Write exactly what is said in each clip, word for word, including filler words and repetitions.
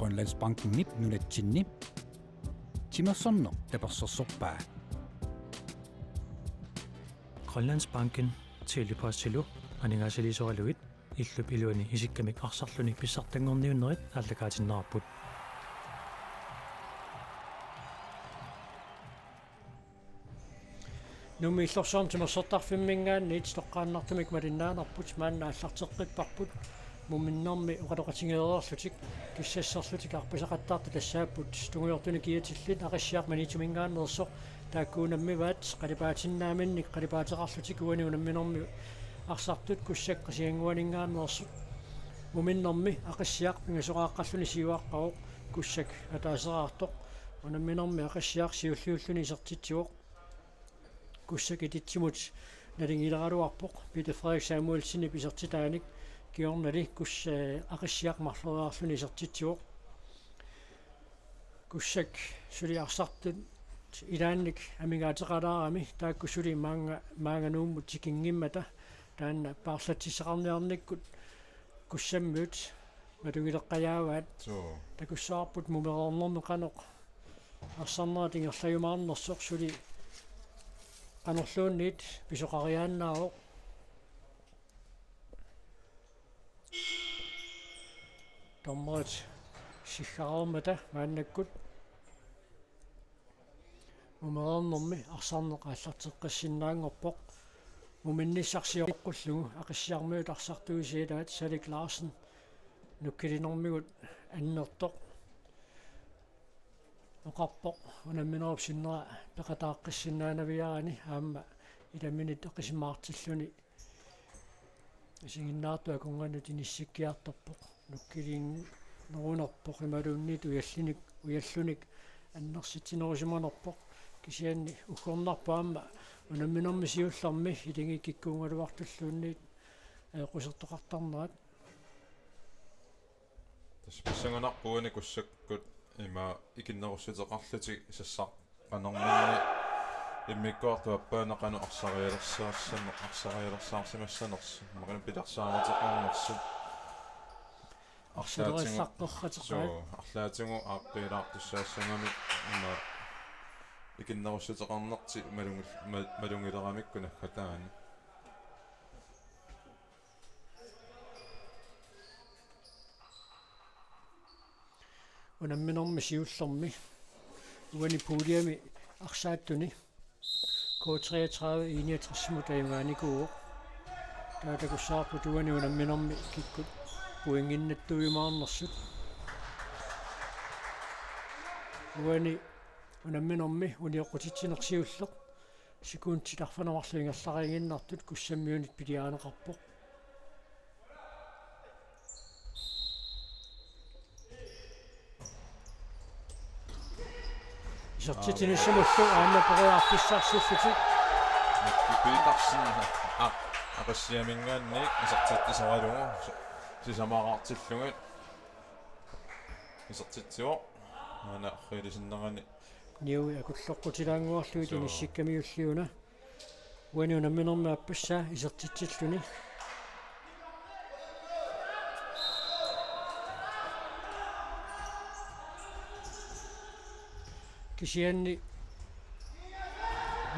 Grønlandsbankenip nunatsinni timersorneq tapersersorpaa. Grønlandsbanken Tele-Postilu aningaasaliisoralugit illup iluani isikkamik arsarluni pissartanngorniunnerit aallakaatinneqarput. Nuummi Illorsuarmi timersortarfimminngaanniit toqqaannartumik malinnaanerput maanna aallarteqqipparput. Muminnermi oqaloqatigeereerlutik kissasserlutik arpasaqattaartut tassaapput tungujortunik kiatillit Aqissiaq Maniitsuminngaanneersoq, taakku unammivaat qalipaatinnaaminnik qalipaateqarlutik uani unamminermi arsartut Kussak Qasigiannguaninngaanneersut. Muminnermi Aqissiaq pingasoqaaqqalluni siuaqqavoq, Kussak ataaseraartoq. Unamminermi Aqissiaq siulliulluni isertitsivoq. Kussak ititsimut nalingileraluarpoq Peter Frederik Samuelsenip isertitaanik, kingornali Kus-, eh, Aqissiaq marloriarluni isertitsivoq. Kussak suli arsartut ilaannik amigaateqalaarami, taakku suli maanga, maanga Nuummut tikinngimmata taanna paarlatsissaqarniarnikkut Kussammiut malugileqqajaavaat. Suu. Takussavarput mumereernermi qanoq arsarnerat ingerlajumaarnersoq, suli qanorluunniit pisoqariaannaavoq. Dommerit siggareermata maannakkut mumereernermi arsarneq aallarteqqissinnaanngorpoq. Muminnissaq sioqqullugu Aqissiarmiut arsartuisa ilaat Salik Larsen nukkilinermigut annertoq oqarpoq unamminerup sinnera peqataaqqissinnaanaviarani aamma ilaminit eqisimaartilluni isiginnaartut akornannut inissikkiartorpoq. Nukkiliinerunerpoq imaluunniit ujallinik, ujallunik annersitsinerusimanerpoq. Kisianni uggornarpoq aamma unamminermi siullermi iligi kikkuugaluartulluunniit, eh, qusertoqartarnerat. Tassa pissanganarpoq uani Kussakkut ima ikinnerussuteqarlutik sassaq qanerminni immikkoortup appaanut qanoq arsarialersaarsimassanersoq, arsarialersaarsimassanersoq, imaluunniit pilersaaruteqarnersoq. Arlaatigut, suu, arlaatigut aaqqiilaartussaassagami ima ikinnerussuteqarnertik malugil-, ma-, malugileramikku naggataani. Unamminermi siullermi uani puljemi arsaattuni K treogtredive enogtresimut ajugaanikuuvoq. Taava takussavarput uani unamminermi kikkut pointinnattuujumaarnersut. Uani unamminermi unioqqutitsineq siulleq sekundit arfineq-marluk ingerlariiginnartut Kussammiunit piliaaneqarpoq. Isertitsinissamullu aamma periarfissarsiullutik. Miki Petersen, a-, Aqissiaminngaanniit isertitsisoralugu si-, sisamaqartillugit isertitsivoq. Aana arriilisinnerani niui akulloqqutilaannguarlugit. Suu. Inissikkamiulliuna. Uani unamminermi aappassaa isertitsilluni. Kisianni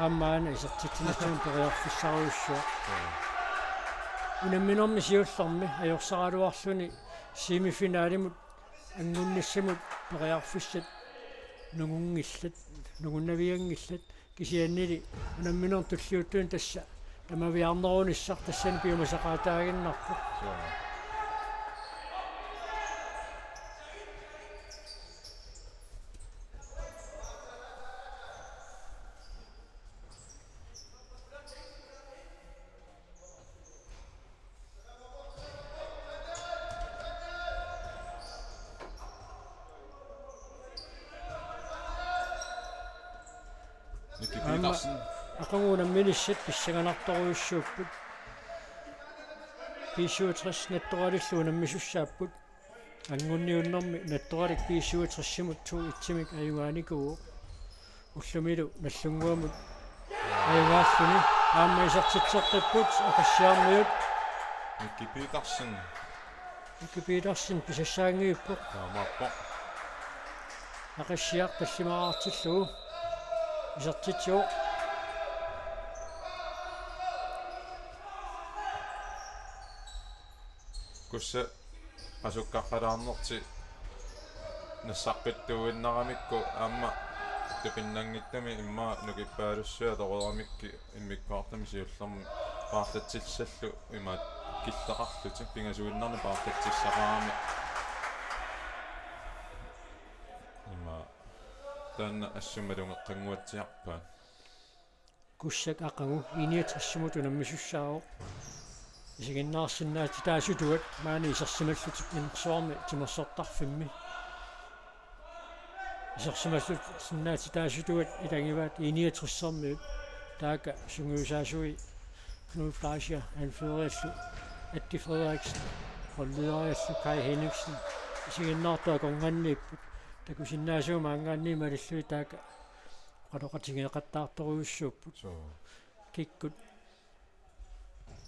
aamma aana isertitsinitsigut periarfissarujussuaq. Unamminermi siullermi ajorsaraluarluni semifinalimut anngunnissamut periarfissat nungunngillat, nungunnavianngillat, kisiannili unamminermi tulliuttuni tassa tamaviaarnerunissaq tassani piumasaqaataaginnarpoq. Suu. Miki Petersen. Aamma aqagu unamminissat pissanganartorujussuupput. B syvogtres Nattoralillu unammisussaapput. Anngunniunnermi Nattoralik B syvogtres-imut to et-imik ajugaanikuuvoq. Ullumilu Nagdlunguamut ajugaalluni aamma isertitseqqipput Aqissiarmiut. Miki Petersen. Miki Petersen pisassaanngivippoq. Taamaappoq. Aqissiaq tallimaqartillugu isertitsivoq. Kussa qasukkaqalaarnertik nassaqqittuinnaramikku aamma tupinnanngitsumik immaqa nukippaalussuit atoreeramikku immikkoortumi siullermi paarlatsissallu imaat killeqarlutik pingasuinnarnik paarlatsissaqarami. Ima taanna assut malugeqqannguatsiarpaat. Kussak aqagu I niogtresimut unammisussaavoq. Isiginnaarsinnaatitaasutut maani isersimallutik inersuarmi timersortarfimmi. Isersimallutik sinnaatitaasutut ilagivaat I niogtresimiut taakku sungiusaasui Knud Fleischer, Hans Frederiksen, Atti Frederiksen, holdlederiallu Kai Henningsen, isiginnaartut akornanniipput, takusinnaasut maanngaanniit malillugit taakku oqaloqatigeeqattaartorujussuupput. Suu. Kikkut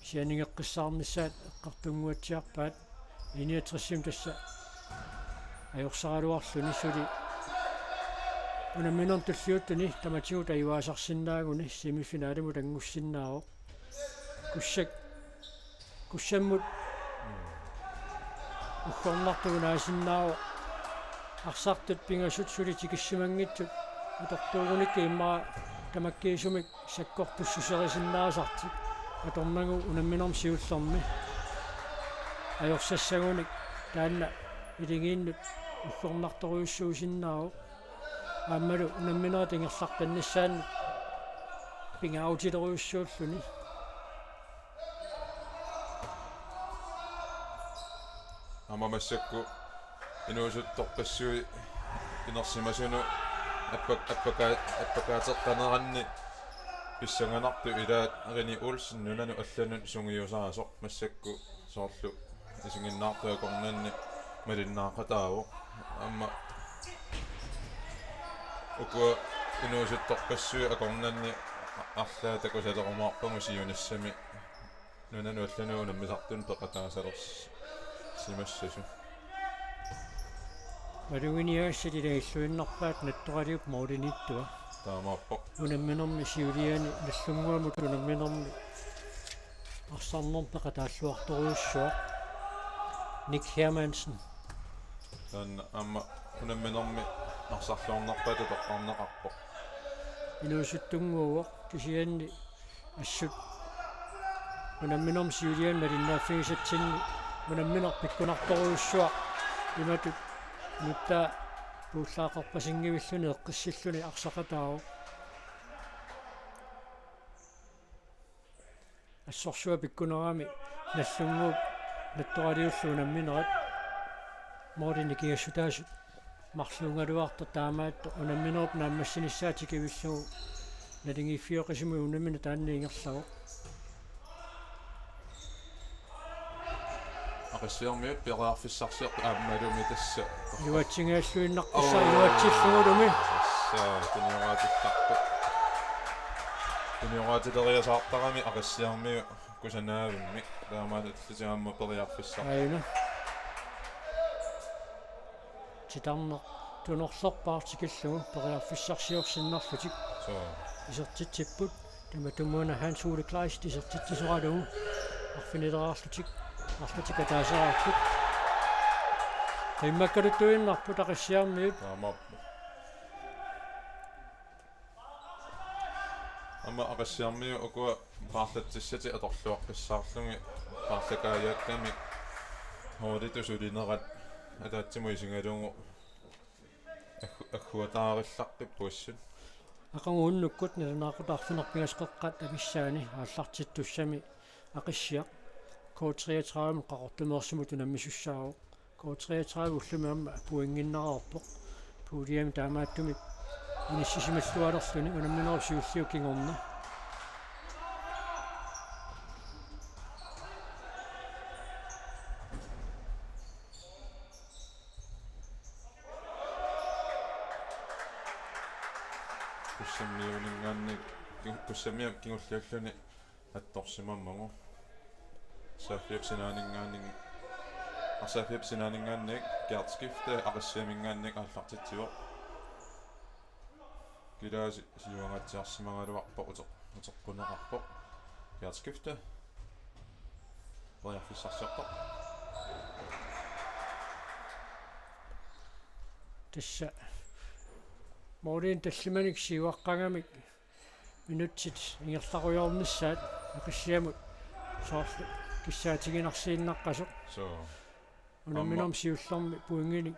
sianigeqqissaarnissaat eqqartunnguatsiarpaat I niogtresimi tassa ajorsaraluarluni suli unamminermi tulliuttuni tamatigut tajuaasarsinnaaguni semifinalimut anngussinnaavoq. Kussak, kussammut uggornartup unaasinnaavoq. Arsartut pingasut suli tikissimanngitsut atortuugunikku immaqa tamakkiisumik sakkortussuserisinnaasartik atornagu unamminermi siullermi ajorsassagunik taanna iligiinnut uggornartorujussuusinnaavoq. Aammalu unamminerit ingerlaqqinnissaannut pingaarutilerujussuulluni. Aamma massakkut inuusuttorpassuit inersimasunut appak-, appakaa-, appakaateqqaneranni pissanganartut ilaat René Olsen nunanut allanut sungiusaasoq massakkut soorlu isiginnaartut akornanni malinnaaqataavoq. Aamma ukua inuusuttorpassuit akornanni arlaat takusalerumaarpagut siunissami nunanut allanut unammisartunut peqataasalersimassasut. Maluginiagassat ilagilluinnarpaat Nattoraliup målimiittua. Taamaappoq. Unamminermi siuliani Nagdlunguamut unamminermi arsarnermi peqataalluartorujussuaq Nick Hermansen. Taanna aamma unamminermi arsarluarnerpaatut toqqarneqarpoq. Inuusuttunnguuvoq kisianni assut unamminermi siuliani malinnaaffigisatsinni unammineq pikkunartorujussuaq imatut nutsaa puullaaqarpasinngivilluni eqqissilluni arsaqataavoq. Assorsuaq pikkunerami Nagdlunguup Nattoraliullu unamminerat målini nikingassutaasut marluugaluartoq taamaattoq unamminerup naammassinissaa tikivillugu naligiiffioqisumik unammineq taanna ingerlavoq. Aqissiarmiut periarfissarsiorput aammalumi tassa. Iluatsinngilluinnaqqissaaq. Oo. Iluatsillugulumi. Tassa tunioraatittarput. Tunioraatiteriasaartarami Aqissiarmiut kusanaavimmik. Taamaatullutik aamma periarfissaq. Aajuna. Titarneq tunorlerpaaq tikillugu periarfissarsiorsinnarlutik. Suu. Isertitsipput. Tamatumuuna Hans Ole Kleist isertitsisoralugu arfinileraarlutik arlatik ataaseraartut. Qimmakkaluttuinnarput Aqissiarmiut. Taamaappoq. Aamma Aqissiarmiut ukua paarlatsissatik atorluaqqissaarlugit paarlakaajaakkami holditut sulinerat ataatsimut isigalugu aggu-, agguataarillaqqippoq assut. Aqagu unnukkut nalunaaqutaq arfineq-pingasut Qeqqata Avissaani aallartittussami Aqissiaq K treogtredive Qaqortumeersimut unammisussaavoq. K treogtredive ullumi aamma pointinnaraarpoq. Puljemi taamaattumik inissisimallualerluni unamminerup siulliup kingorna. Kussammiuninngaanniit, Kussammiut kingulliulluni attorsimammagu. Arsaaffik sinaaninngaanniit, Arsaaffik sinaaninngaanniit Gert Skifte Aqissiaminngaanniit aallartitsivoq. Kilaasi siuangaatsiarsimagaluarpoq, uteq-, uteqquneqarpoq. Gertskifte. Periarfissarsiorpoq. Tassa målinik tallimanik siuaqqagamik minutsit ingerlarujoornissaat Aqissiamut soorlu kissaatiginarsiinnaqqasoq. Suu. Unamminermi siullermi pointinik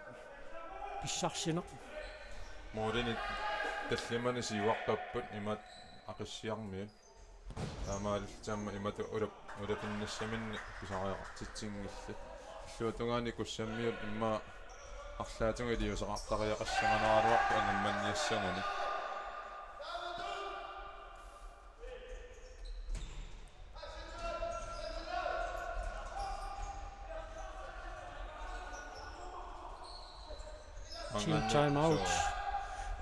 pissarsineq. Målinik tallimanik siuaqqapput imaattoq Aqissiarmiut. Taamaalillutik aamma imatut ulap-, ulapinnissaminnik pisariaqartitsinngillat. Illuatungaani Kussammiut immaqa arlaatigut iliuuseqartariaqassanngikkaluarput angermanniassaguni. Team time out. Suu.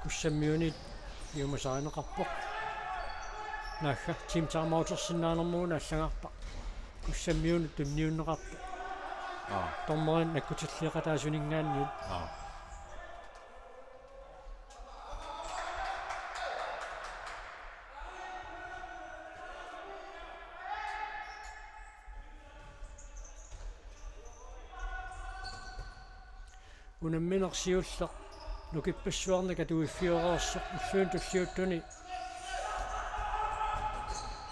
Kussammiunit piumasarineqarpoq. Naagga, team time outersinnaanermut allagarpaa. Kussammiunut tunniunneqarpoq. Aa. Dommerit nakkutilliaqataasuninngaanniit. Aa. Unammineq siulleq nukippassuarnik atuiffioreersoq ulluini tulliuttuni.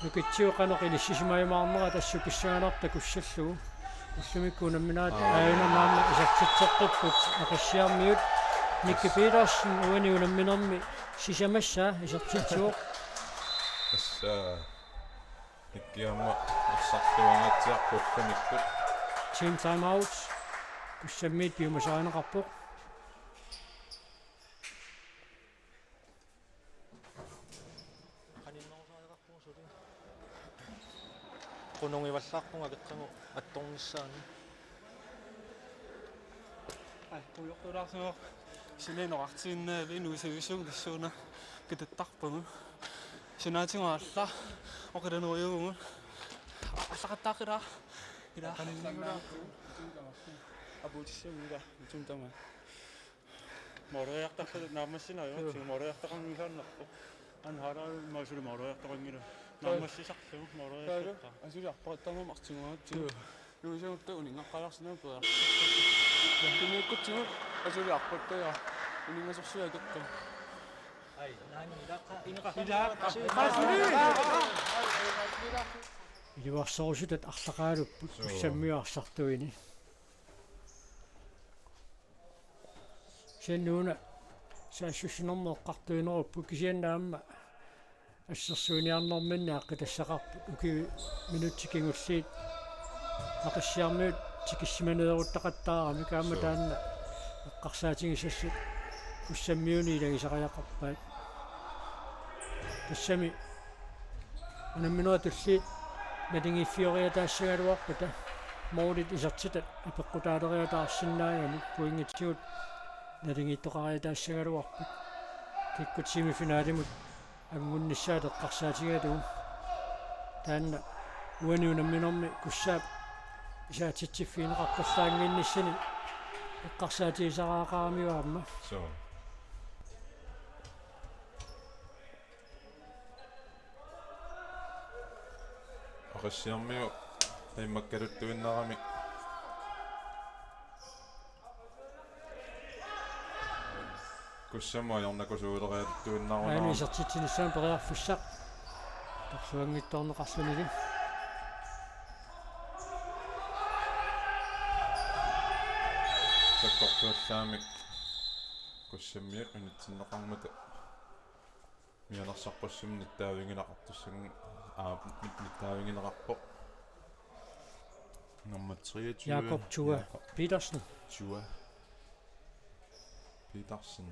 Nukitsiup qanoq ilissisimajumaarnera tassa pissanganarpoq takussallugu. Ullumikkut unamminerat Aa. aajuna maanna isertitseqqipput Aqissiarmiut. Nikki Petersen uani unamminermi sisamassaa isertitsivoq. Tassa Nikki aamma arsarluangaatsiarpoq ullumikkut. Team time out. Kussammiit piumasarineqarpoq. Qanungivallaarpunga akeqqagu attornissaanut. Ai, pujortulaarsimavoq. Sinaanoqartiinnaavi nuisivisugu tassuuna kitattarpagu. Sinaatigut alla oqilanerujuuvugut. Allaqattaaqilaa. Ila. Apuutissaguga utum tama. Måleriartarluta naammassineq, joo, joo, tigu måleriartaqanngisaannarpoq. Anhaara maasuli måleriartoqanngilaq. Joo. Naammassisarlugu måleriartarluta. Joo, joo. Asuli arpaqattaarnermut artinnguatsigu. Joo. Nuisagut taava uningaqqajaarsinnaapput. Tunniukkutsigu asuli arpattaa. Uningasorsiaq akeqqaaq. Ai, naani ilaqqa. Ilaqqa. Iluarserusutat arlaqaalupput. Joo. Kussammiut arsartuini. Kisianni una saassussinermut eqqartuinerupput, kisianni aamma assersuiniarnerminni aaqqitassaqarput ukiut minutsit kingulliit Aqissiarmiut tikissimaneeruttaqattaaramik, aamma Suu. taanna eqqarsaatigisassat Kussammiuni ilagisariaqarpaat. Tassami unamminerit tulliit naligiiffioriataassagaluarpata, målit isertitat apeqqutaaleriataarsinnaagamik pointitsigut naligiittoqariataassagaluarput. Kikkut semifinalimut angunnissaat eqqarsaatigalugu. Taanna uani unamminermi Kussaap isaatitsiffigineqarpallaannginnissani eqqarsaatigisariaqaramiuk aamma. Suu. Aqissiarmiut immakkaluttuinnaramik. Kussammiut ajornakusuuleriartuinnarunarami. Aani isertitsinissamut periarfissaq. Torluanngitsoorneqarlunilu. Sakkortuallaamik Kussammiut unitsinneqarmata. Mianersarpassuarnik nittaavigineqartussanngilaq, aa, nit-, nittaavigineqarpoq. Nummer treogtyve. Jakob Tua Jakob Petersen. Tua Petersen.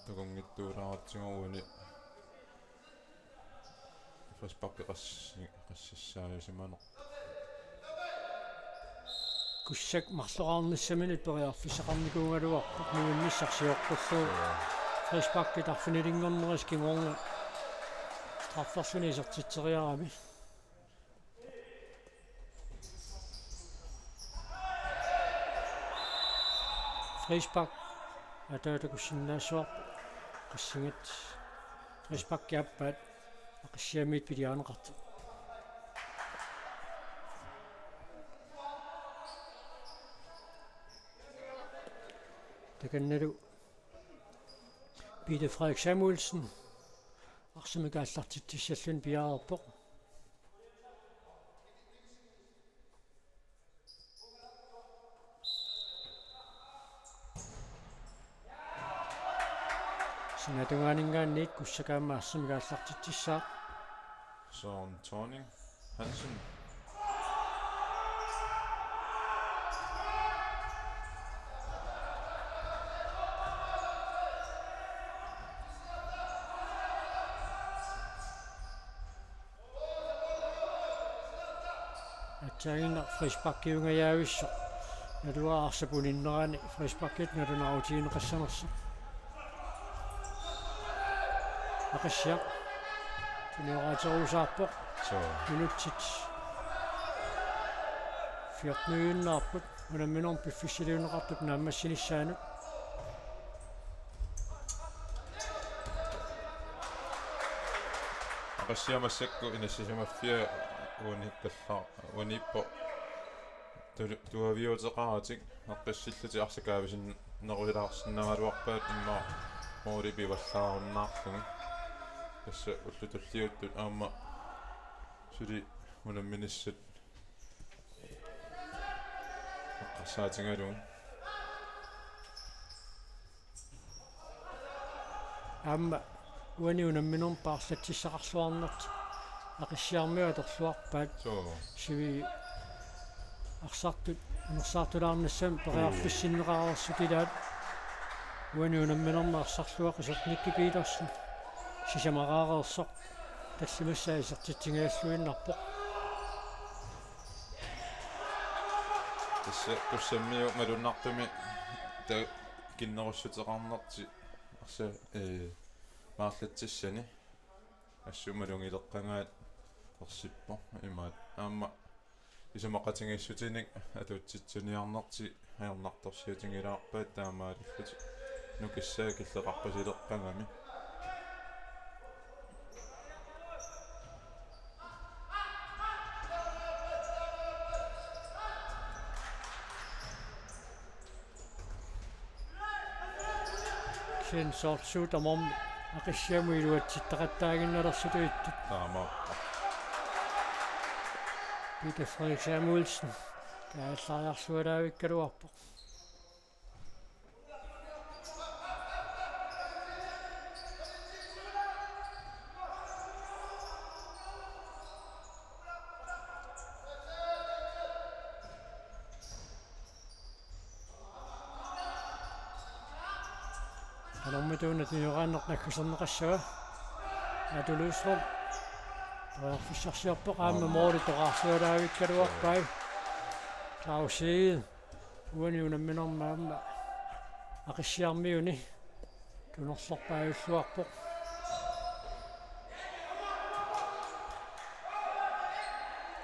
Takunngitsuulaaratsigu uani frisparki qas-, qassissaajusima. Kussak marloraarnissaminut periarfissaqarnikuugaluarpoq nuinnissaq sioqqullugu. Joo. Frisparkit arfinilinngornerisa kingorna strafferluni isertitseriarami. Frispark. Ataatakkussinnaassuarput. Qassingat. Frisparki aappaat. Aqissiamiit piliarineqartoq. Takannalu Peter Frederik Samuelsen. Arsamik aallartitsissalluni piareerpoq. Sinaata tungaaninngaanniit Kussak aamma arsamik aallartitsissaaq. Søren Thorning Hansen. Aatsaannguaq frisparkiungajaavissoq. Naluara arsap uninnerani frisparkit nalunaarutigineqassanersoq. Aqissiaq. Tunioraatseruusaarpoq. Suu. Minutsit fjorteniuinnaapput. Unamminermi piffissaliunneqartup naammassinissaanut. Aqissiaq massakkut inassisimaffiat uaniippallar-, uaniippoq. Tu-, tuaviuuteqaratik eqqissillutik arsaq kaavisinnerusilaarsinnaagaluarpaat immaqa mooli pivallaarunnaarlugu. Tassa ullut tulliuttut aamma suli unamminissat eqqarsaatigalugu. Aamma uani unamminermi paarlatsissaqarluarnertik Aqissiarmiut atorluarpaat. Suu. Sivisuumik arsartut unersaartulaarnissamut periarfissinneqareersut ilaat. Uani unamminermi arsarlua Qisup Nicky Petersen sisamaraareersoq tallimassaa isertitsigalluinnarpoq. Tassa Kussammiut malunnartumik ta-, kinnerussuteqarnertik arsaq, ee, maarlatsissani assut malugileqqagaat ersippoq imaat. Aamma isumaqatigiissutinik atuutsitsiniarnertik ajornartorsiutigilaarpaat taamaalillutik nukissaa killeqarpasileqqagami. Kisianni soorlu suut tamarmik Aqissiamut iluatsittaqattaaginnalersutut ittut. Taamaappoq. Peter Frederik Samuelsen kaajallariarlualaavikkaluarpoq. Qanormita una tunioraanneq nagguserneqassava? Aatu Lystrup. Periarfissarsiorpoq aamma. Aamma. Mooli toqarsualaavikkaluarpai. Claus Egede. Uani unamminermi aamma Aqissiarmiuni tunorlerpaajulluarpoq.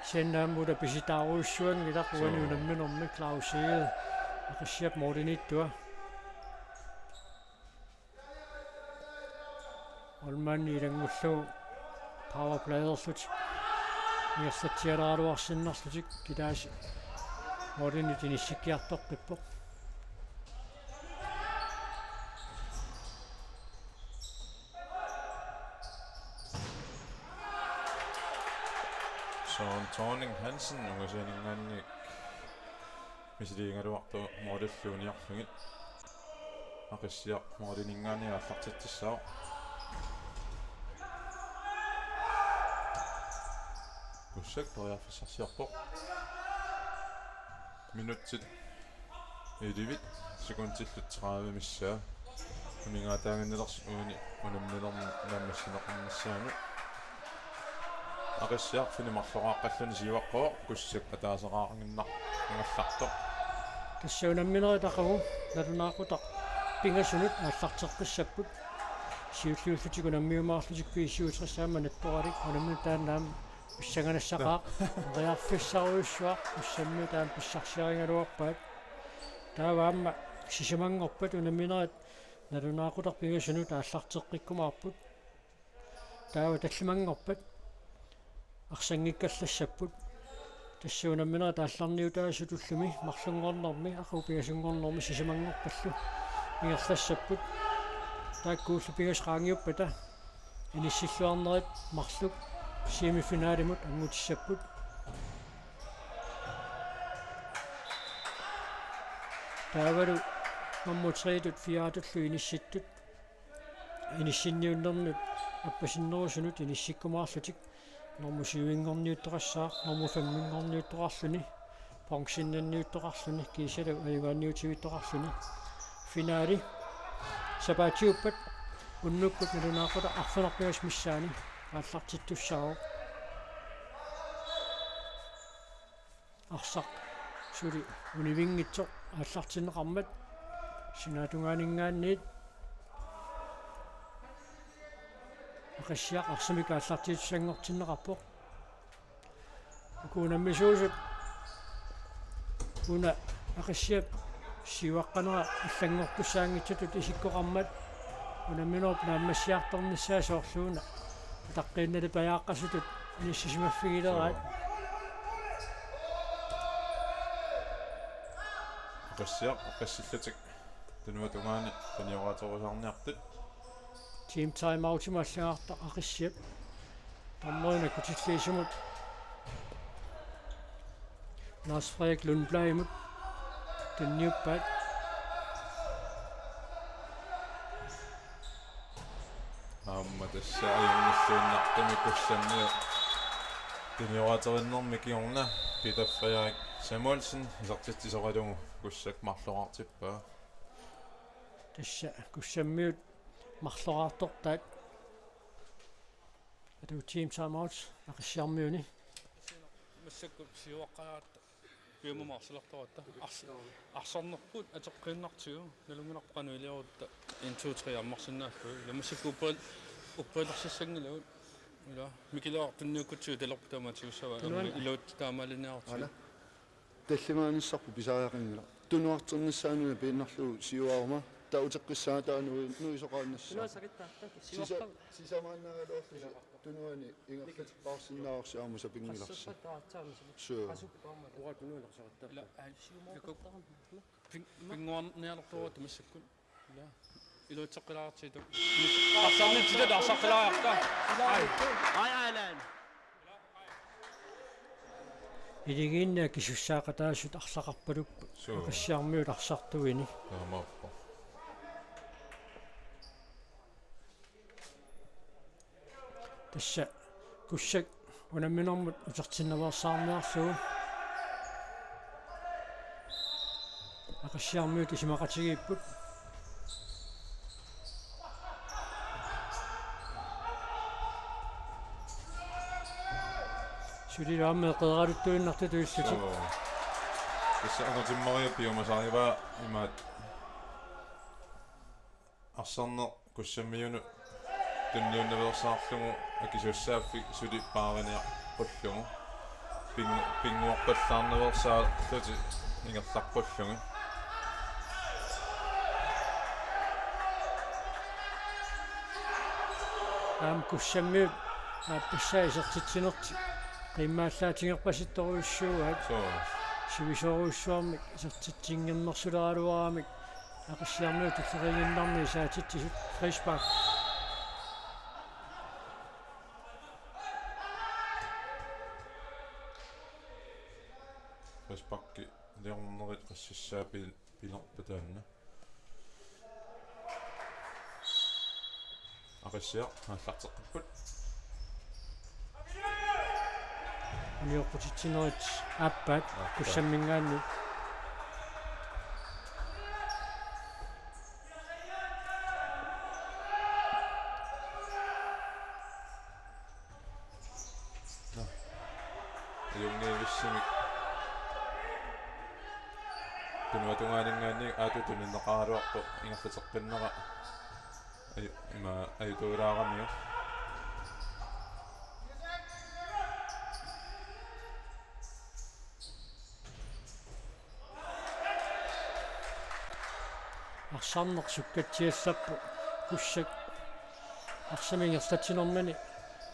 Kisianni aamma uta pisitaarujussuanngilaq uani. Suu. Unamminermi Claus Egede Aqissiap mooliniittua. Målmandi ilanngullugu powerplayerlutik ingerlatsialeraluarsinnarlutik Kitaasi moolinik inissikkiartoqqippoq. Søren Thorning Hansen ungasianinngaanniit misiliigaluartoq moolillu uniarlugit. Aqissiaq moolininngaanniit aallartitsissaaq. Kussak periarfissarsiorpoq. Minutsit elleve sekundillu tredive missaa. Amigaataaginnalersoq uani unamminermi naammassineqarnissaanut. Aqissiaq fini marloqaaqqalluni siuaqqavoq, Kussak ataasaqaaginnaq angallartoq. Tassa unamminerit aqagu nalunaaqutaq pingasunut aallarteqqissapput. Siulliullutik unammiumaarlutik B syvogtres aamma nattoralik unammineq taanna aamma pissanganassaaq. Periarfissarujussuaq Kussammiut taanna pissarsiarigaluarpaat. Taava aamma sisamanngorpat unamminerat nalunaaqutaq pingasunut aallarteqqikkumaarput. Taava tallimanngorpat arsanngikkallassapput. Tassa unamminerat aallarniutaasut ullumi marlunngornermi, aqagu pingasunngornermi sisamanngorpallu ingerlassapput. Taakkuullu pingasut qaangiuppata inissilluarnerit marluk semifinalimut anngutissapput. Taavalu nummer tre-tut fire-tullu inissittut inissinniunnernut appasinnerusunut inissikkumaarlutik nummer syv-inngorniuttoqassaaq, nummer fem-inngorniuttoqarluni, bronzennanniuttoqarluni, kiisalu ajugaanniutivittoqarluni. Finale sapaatiuppat unnukkut nalunaaqutaq arfineq-pingasut missaanni aallartittussaavoq. Arsaq suli univinngitsoq aallartinneqarmat, sinaatungaaninngaanniit Aqissiaq arsamik aallartittussanngortinneqarpoq. Uku unammisuusut una Aqissiap siuaqqanera allanngortussaanngitsutut isikkoqarmat unamminerup naammassiartornissaa soorluuna ataqqiinnalipajaaqqasutut inissisimaffigilerai. Aqissiaq aqqissillutik tunuata tungaani tunioraatorusaarniartut. Team timeoutimut allagartaq Aqissiaq. Dommerinik akutilliisumut Lars Frederik Lundbladimut tunniuppaat. Aamma tassa ajunngilluinnartumik Kussammiut tunioraateriinnermi kingorna Peter Frederik Samuelsen isertitsisoralugu Kussak marloraartippaa. Tassa Kussammiut marloraartortaat. Atu team timeout Aqissiarmiuni. Massakkut siuaqqajaat piumut arsaartoratta. Ars-, arsarnerput atoqqiinnartigu nalunngilarput qanoq iliorutta en to tre ammarsinnaallugit. Ila massakkut uppa-, uppalarsissanngilagut. Ila Mikilaartunniukkutsigu talerput taama tigussavat. Tunuana. Iluat taamaaliniartigu. Ana. Tallimaanissarput pisariaqanngilaq. Tunuarternissaanuna piinnarlugu siuaruma. Taava uteqqissaanga taava nui-, nuisoqaannassaaq. Tunuassarittaarta. Sisa-, siuarpa-, sisamaannaraluarlusi tunuani ingerlateqqaarsinnaavarsi aamma sapinngilarsi. Qassarpataartaarmisi. Suu. Qasuppaarmata. Uanga tunuanersaratta. Ila, ai, siumoortartarama. Ping-, pinnguarnialertuugatta massakkut. Ila. Iluatseqqilaartigu. Arsarnitsitat arsaqqilaarta. Ai. Ai, Alan. Iligiinni akisussaaqataasut arsaqarpalupput. Suu. Aqissiarmiut arsartuini. Taamaappoq. Tassa Kussak unamminermut utertinnaveersaarniarlugu. Aqissiarmiut isumaqatigiipput. Sulilu aamma eqeeraluttuinnartutut illutik. Suu. Tassa angutimmariaq piumasarivaa imaattoq. Arsarneq Kussammiunut tunniunnaveersaarlugu akisussaaffik suli paariniaqqullugu. Ping-, pinnguarpallaarnaveersaarlutik ingerlaqqullugit. Aamma Kussammiut aappassaa isertitsinertik qiimmaallaatigerpasittorujussuugaat. Suu. Sivisoorujussuarmik isertitsinngernarsuleraluaramik Aqissiarmiut tulleriiginnarmik isaatitsisut frispark. Frisparki iliornerit qassissaa pil-, pilerpa taanna. Aqissiaq aallarteqqipput. Unioqqutitsinerit aappaat. Aappaat. Kussamminngaanniit. Nå. Ajunngivissimik. Tunuata tungaaninngaanniit aatut tunineqaraluarpoq ingerlateqqinnera. Aju-, ima ajutuulaaramiuk. Arsarneq sukkatsiallarpoq Kussak arsamik ingerlatsinermini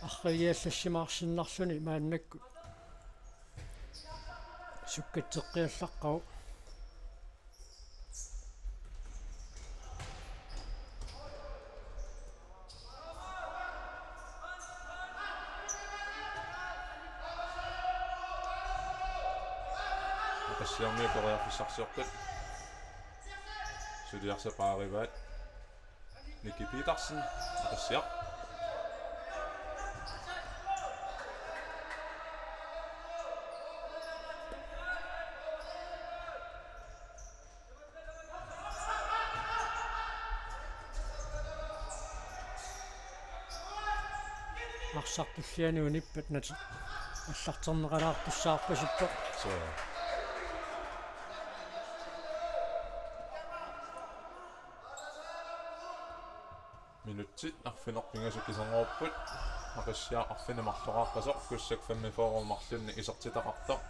arriigiallassimaarsinnarluni maannakkut sukkatseqqiallaqqavoq. Aqissiarmiut periarfissarsiorput. Suliassat paarivaat. Miki Petersen, Aqissiaq. Arsaq tulliani unippat nat-, allarterneqalaartussaarpasippoq. Suu. Minutsit arfineq-pingasut kiserngoorput. Aqissiaq arfineq-marloqaqqasoq, Kussak femogfyrre marlunnik isertitaqartoq.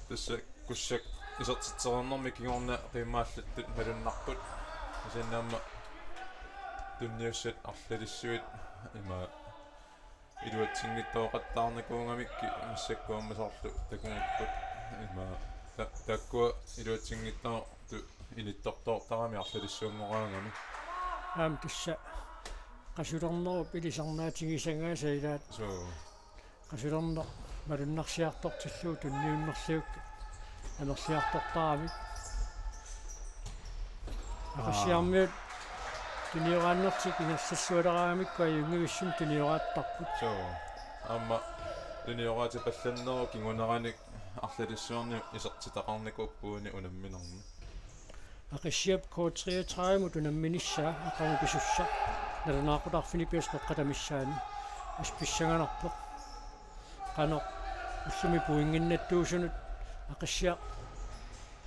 Tassa Kussak isertitsereernermi kingorna qiimmaalluttut malunnarput. Kisianni aamma tunniussat arlalissuit ima iluatsinngitsooqattaarnikuugamikkit, massakkut aamma soorlu takugukkit ima ta-, taakkua iluatsinngitsoortut inittortoortarami arlalissuanngoraagami. Aamma tassa qasulernerup ilisarnaatigisagaasa ilaat. Suu. Qasulerneq malunnarsiartortillugu tunniunnerlugit amerliartortaramik. Aa. Aqissiarmiut tunioraannertik ingerlallualeraangamikku ajunngivissumik tunioraattarput. Suu. Aamma tunioraatipallannerup kinguneranik arlalissuarni isertitaqarnikuupput uani unamminermi. Aqissiap K treogtredive-mut unamminissaa aqagu pisussaq nalunaaqutaq Filipius qeqqata missaani. Aspissanganarpoq. Qanoq ullumi pointinnattuusunut Aqissiaq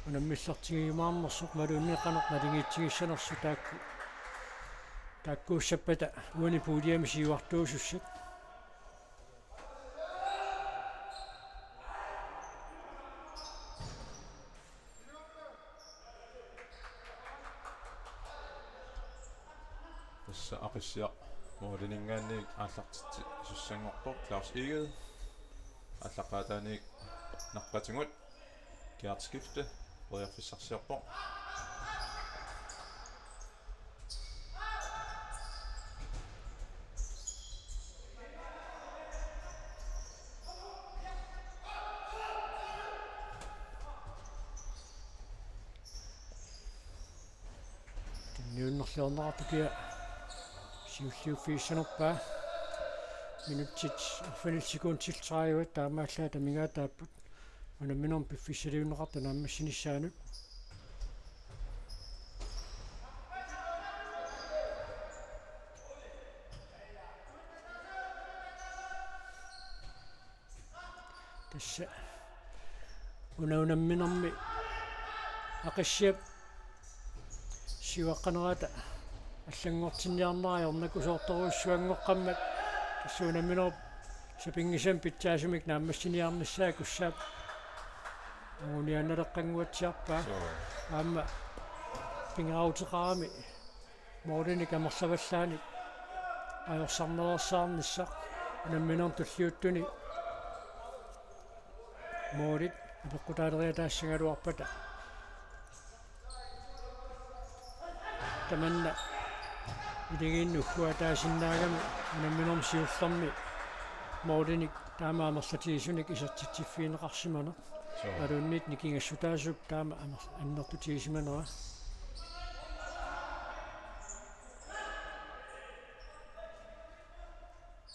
unammillertigiumaarnersoq imaluunniit qanoq naligiitsigissanersoq taakku. Taakkuussappata uani puuliami siuartuusussat. Tassa Aqissiaq måliminngaanniit aallartitsisussanngorpoq Claus Egede. Aallaqqaataaniit naqqatigut. Kiartskifte, periarfissarsiorpoq. Tunniunnerliorneqartoq kia siulliuffigissanerpaa. Minutsit arfinillit sekundit tredive taamaallaat amigaataapput. Unamminermi piffissaliunneqartut naammassinissaanut. Tassa una unamminermi Aqissiap siuaqqanerata allanngortinniarnera ajornakusoortorujussuanngoqqammat, tassa unamminerup sapinngisamik pitsaasumik naammassiniarnissaa Kussaap anguniaannaleqqannguatsiarpaa. Suu. Aamma pingaaruteqarami målinik amerlavallaanik ajorsarnereersaarnissaq unamminermi tulliuttuni målit apeqqutaaleriataassagaluarpata. Tamanna ilagiinnut ugguataasinnaagami unamminermi siullermi målinik taama amerlatigisunik isertitsiffigineqarsimaneq. Suu. Imaluunniit nikingassutaasup taama amer-, annertutigisimanera.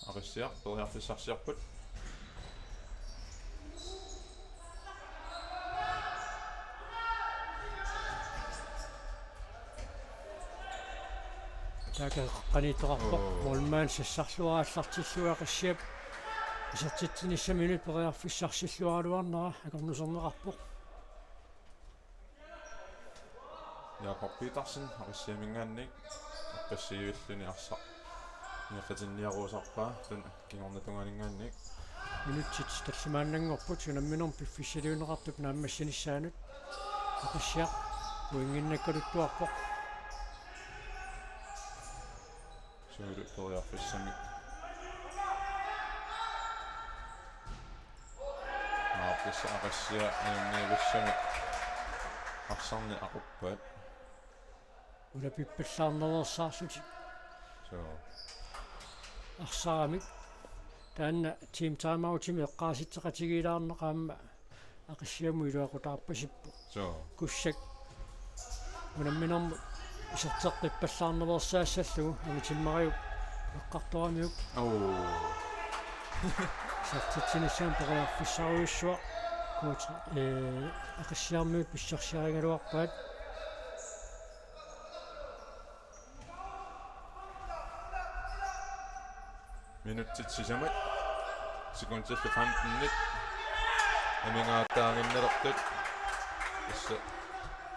Aqissiaq periarfissarsiorput. Taakku qaniittoqarpoq. Oo. Målmand sassarluarallartillugu Aqissiap isertitsinissaminut periarfissarsilluaraluarnera akornuserneqarpoq. Jakob Petersen, Aqissiaminngaanniit, ippassaq siulliuni arsaq ingerlatinniaruusarpaa, taanna kingorna tungaaninngaanniit. Minutsit tallimaannanngorput unamminermi piffissaliunneqartup naammassinissaanut. Aqissiaq pointinnakkaluttuarpoq. Suulu periarfissamik. Aap, tassa Aqissiaq ajunnivissamik arsarneq aquppaat. Ulapippallaarnersaarlutik. Suu. Arsaramik. Taanna team timeoutimi eqqaasitseqatigiilaarneq aamma Aqissiamut iluaqutaarpasippoq. Suu. Kussak unamminermut iserteqqippallaarnersaassallugu angitimmariup eqqartoramiuk. Oo. Isertitsinissamut periarfissarujussuaq. Coach, eh, Aqissiarmiut pissarsiarigaluarpaat. Minutsit sisamat. Sekundillu femtenit amigaataaginnalertut. Tassa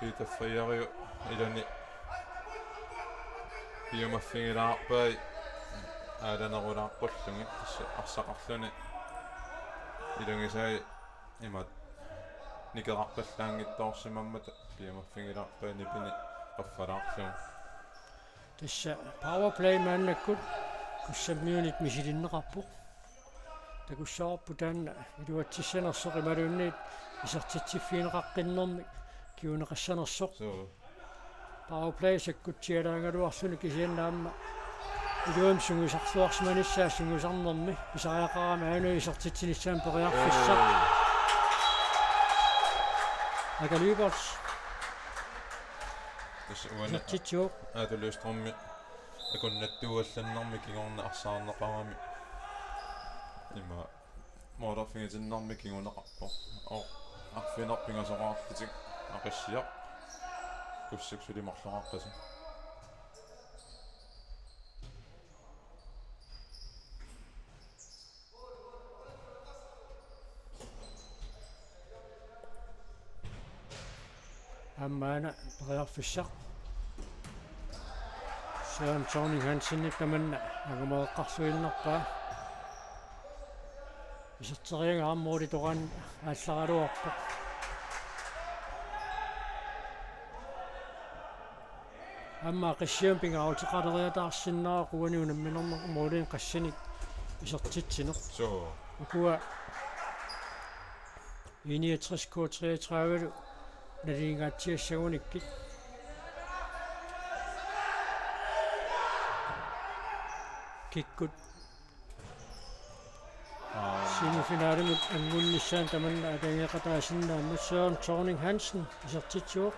Peter Frederiu ilani piumaffigilaarpai aalanerulaaqqullugit, tassa arsaqarluni ilagisai imaat nikerarpallaanngitsoorsimammata piumaffigilaarpai nipini qaffalaarlugu. Tassa powerplay maannakkut Kussammiunit misilinneqarpoq. Takussavarput taanna iluatsissanersoq imaluunniit isertitsiffigineqaqqinnermik kinguneqassanersoq. Suu. Powerplay sakkutsialaagaluarluni kisianni aamma iluamik sungiusarluarsimanissaa sungiusarnermi pisariaqarami aajuna isertitsinissamut periarfissaq. Oo. Aka Lyberth. Tassa uani isertitsivoq. Aatu Løvstrømip akunnattuuallannermi kingorna arsaarneqarami. Ima målerfigitinnarmi kinguneqarpoq. Oo, arfineq-pingasoqarlutik Aqissiaq. Kussak suli marloqaqqasut. Aamma una periarfissaq. Søren Thorning Hansenip tamanna angumeqqarluinnarpaa. Iserteriagaa aamma uuli toqan aallaraluarpoq. Aamma Aqissiamut pingaaruteqaleriataarsinnaavoq uani unamminermi målinik qassinik isertitsineq. Suu. Ukua I niogtres K treogtredive-lu nalingaatsiassagunikkit. Kikkut. Aa. Semifinalimut angunnissaat tamanna atageqataasinnaammat Søren Thorning Hansen isertitsivoq.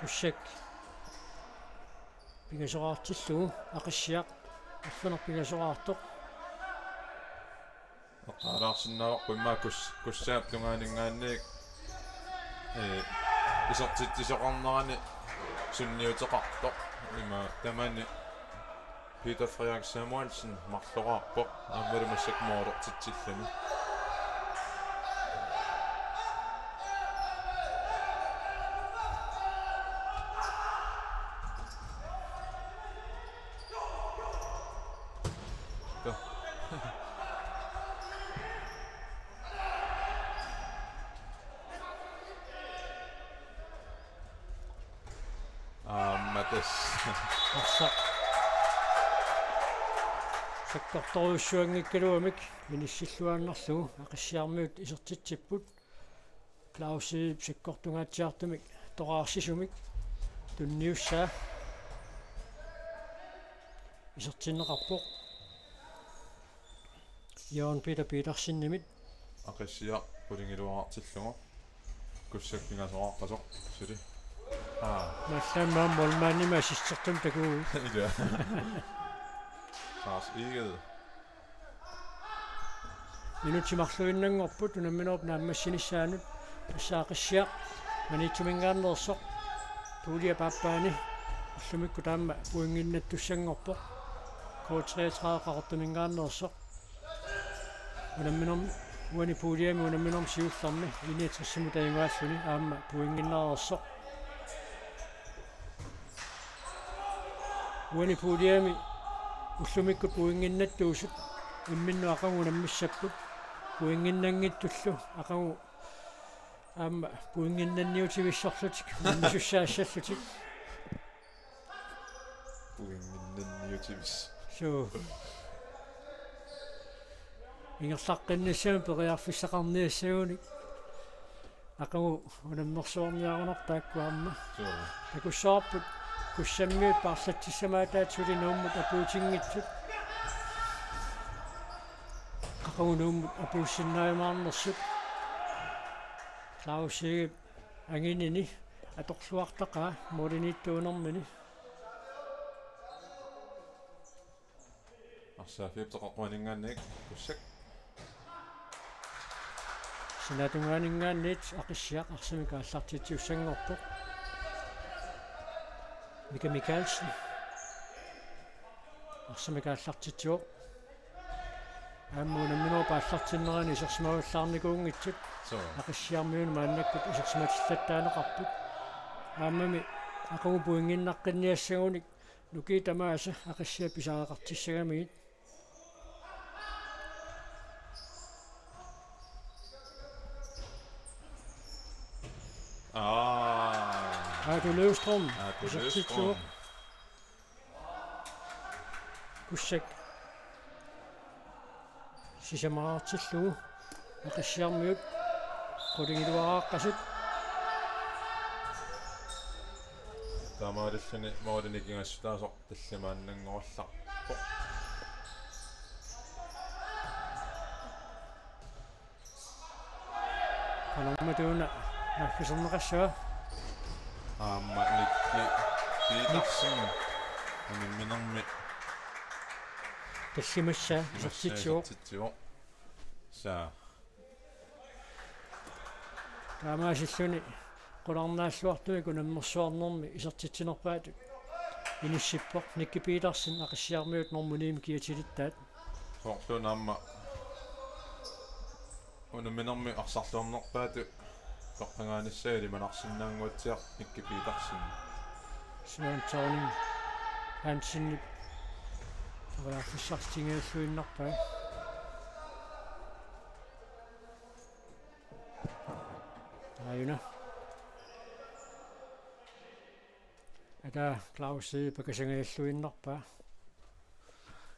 Kussak pingasoqartillugu Aqissiaq arfineq-pingasoqartoq. Eqqaalaarsinnaavarput immaqa Kus-, Kussaap tungaaninngaanniit, ee, isertitsisoqarnerani sunniuteqartoq. Ima tamani Peter Frederik Samuelsen marloraarpoq aammalu massakkut målertitsilluni. Aamma tassa. Arsaq sakkortorujussuanngikkaluamik inissilluaannarlugu Aqissiarmiut isertitsipput. Clausip sakkortungaatsiartumik toqaarsisumik tunniussaa isertinneqarpoq. Jørgen Peter Petersenimit. Aqissiaq qulingiluaartillugu. Kussak pingasoqaqqasoq suli. Aa. Mallaammaa målmandimik assistertumik takuuvoq. Ilaa. Lars Egede. Minutsit marluinnanngorput unamminerup naammassinissaanut. Tassa Aqissiaq Maniitsuminngaanneersoq puljip aappaani ullumikkut aamma pointinnattussanngorpoq. K treogtredive Qaqortuminngaanneersoq. Unamminermi, uani puljimi unamminermi siullermi I niogtres-imut tajugaalluni aamma pointinnereersoq. Uani puljimi ullumikkut pointinnattuusut imminnut aqagu unammissapput. Pointinnanngitsullu aqagu aamma pointinnanniutivissorlutik unammisussaassallutik. Pointinnanngitsullu. Niutimis. Suu. Ingerlaqqinnissamut periarfissaqarniassagunik. Aqagu unammersuarniarunarpoq taakku aamma. Suu. Takussavarput Kussammiut paarlatsissamaataat suli Nuummut apuutinngitsut. Aqagu Nuummut apuussinnaajumaarnersut. Claus Egedep anginini atorluartaqaa målimiittuunermini. Arsaaffiup teqeqquaninngaanniit Kussak. Sinaatungaaninngaanniit Aqissiaq arsamik aallartitsisussanngorpoq. Mika Mikaelsen. Arsamik aallartitsivoq. Aamma unamminerup aallartinnerani isersimavallaarnikuunngitsut. Suu. Aqissiarmiunut maannakkut isersimatillattaaneqarput. Aammami aqagu pointinnaqqinniassagunik nukiit tamaasa Aqissiaq pisariaqartissagamigit. Aa. Aatu Løvstrøm. Aatu Løvstrøm. Isertitsivoq. Kussak. Sisamaraartillugu Aqissiarmiut qulingiluaraaqqasut. Taamaalilluni målini nikingassutaasoq tallimaannanngorallarpoq. Qanormita una naaggaserneqassaaq? Aamma Nikki Petersen unamminermi tallimassaa isertitsivoq. Isertitsivoq. Saa. Taamaasilluni qularnaalluartumik unammersuarnermi isertitsinerpaatut inissippoq Nikki Petersen Aqissiarmiut normu ni-mik kiatilittaat. Soorlu aamma unamminermi arsarluarnerpaatut toqqagaanissaa ilimanarsinnaannguatsiarpoq Nikki Petersen. Søren Thorning Hansenip periarfissarsitinngilluinnarpaa. Aajuna. Ata Claus Egede pakasangajalluinnarpaa.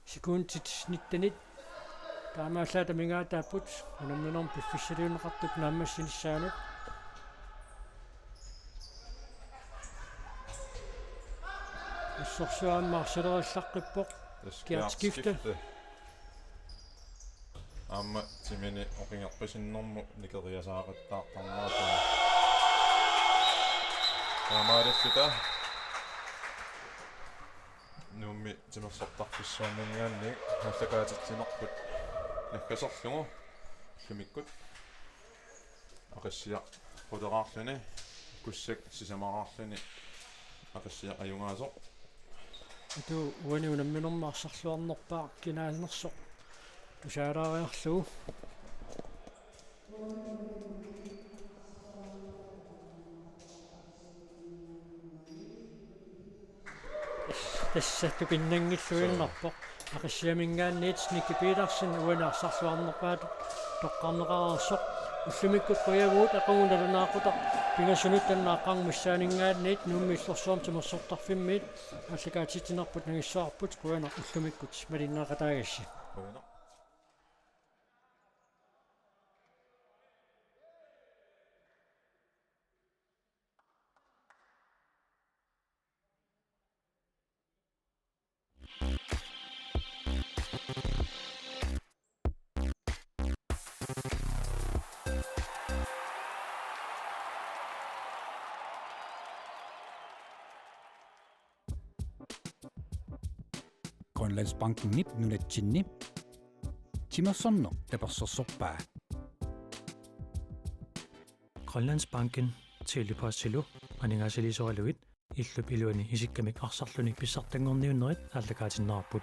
Sekundit nittenit. Taamaallaat amigaataapput unamminermi piffissaliunneqartup naammassinissaanut. Assorsuaq aamma arsaleriallaqqippoq. Tassa Gert Skifte. Skifte. Aamma timini oqingerpisinnermut nikeriasaaqattaartarnerata. Taamaalilluta Nuummi timersortarfissuarninngaanniit aallakaatitsinerput naggaserlugu ullumikkut Aqissiaq quleraarluni, Kussak sisamaraarluni Aqissiaq ajugaasoq. Atu uani unamminermi arsarluarnerpaaq kinaanersoq tusaalaariarlugu. Tassa tupinnanngilluinnarpoq. Aqissiaminngaanniit Nikki Petersen uani arsarluarnerpaatut toqqarneqareersoq. Ullumikkut qujavugut, aqagu nalunaaqutaq pingasunut taanna aqqarngup missaaninngaanniit Nuummi Illorsuarmi timersortarfimmiit aallakaatitsinerput nangissavarput. Qujanaq ullumikkut malinnaaqataagassi. Qujanaq. Grønlandsbankenip nunatsinni timersorneq tapersersorpaa. Grønlandsbanken Tele-Postilu aningaasaliisoralugit illup iluani isikkamik arsarluni pissartanngorniunnerit aallakaatinneqarput.